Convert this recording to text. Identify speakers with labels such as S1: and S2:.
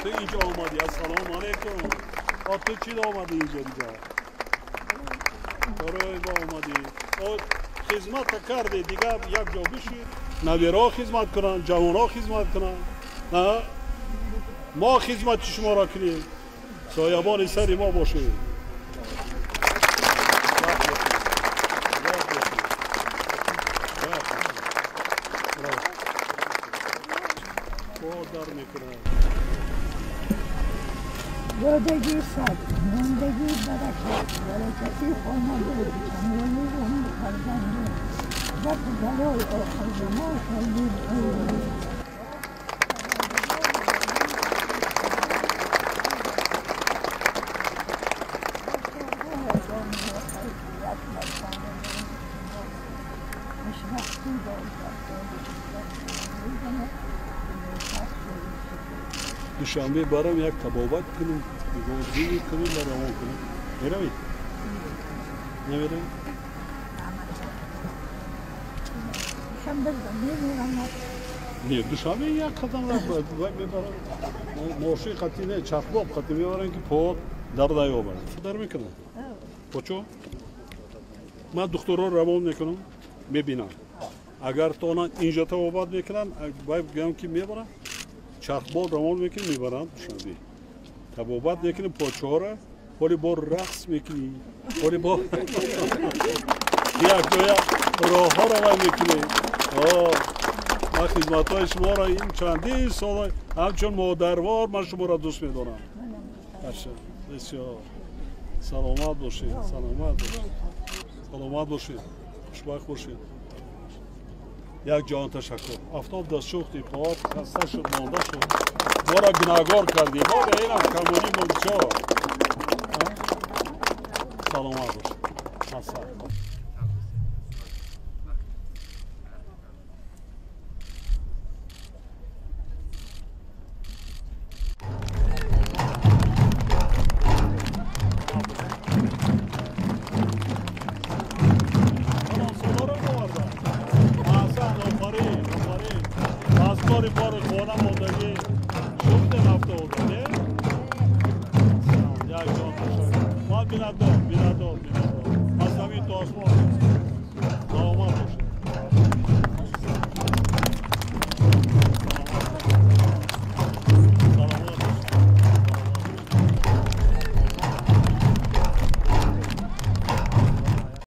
S1: Ту инҷо омадӣ, ассалому алайкум. Ту чӣ омадӣ инҷо дига? Барои мо омадӣ. Хизмат кардӣ, дига як ҷо бишӣ, набираҳо хизмат кунанд, ҷавонҳо хизмат кунанд. Мо хизмати шуморо кунем, соябони сари мо бошед. Дар мекунад.
S2: Додагӣ сабр, мондагӣ баракат, баракати хонадон, камёбии умр фарзандон, дафъи балои охирзамон шоҳид.
S1: Душанбе барам як табобат кунем, нигоҳдорӣ кунем ва равон кунем. Меравед? Намеравед? Не, Душанбе як қадам мебарам. Мошин қати не, чархбоб қати мебарам, ки по дар наёбад. Дар мекунам. Почо? Ман духтурро равон мекунам, мебинам. Агар тонанд инҷо табобат мекунанд, гӯям ки мебарам. Чархбол равон мекунем, мебаранд Душанбе. Табобат мекунем почора, ҳоли бо рақс мекунӣ, ҳоли бо якҷоя роҳҳо равон мекунем. Ман хизматҳои шуморо ин чандин сол ҳамчун модарвор ман шуморо дӯст медорам. Бисёр саломат бошед, саломат бошед, саломат бошед, хушбахт бошед. Як ҷаҳон ташаккур. Афтоб дастшӯхти, поат хаста шуд, монда шуд. Моро гунаҳгор кардӣ. Мо ба инам камонӣ мо бисёр. Саломат бошед. Ҳасан. Як ҷон ташаккур. Ман бинадор, бинадор, бинадор. Аз замин то осмон.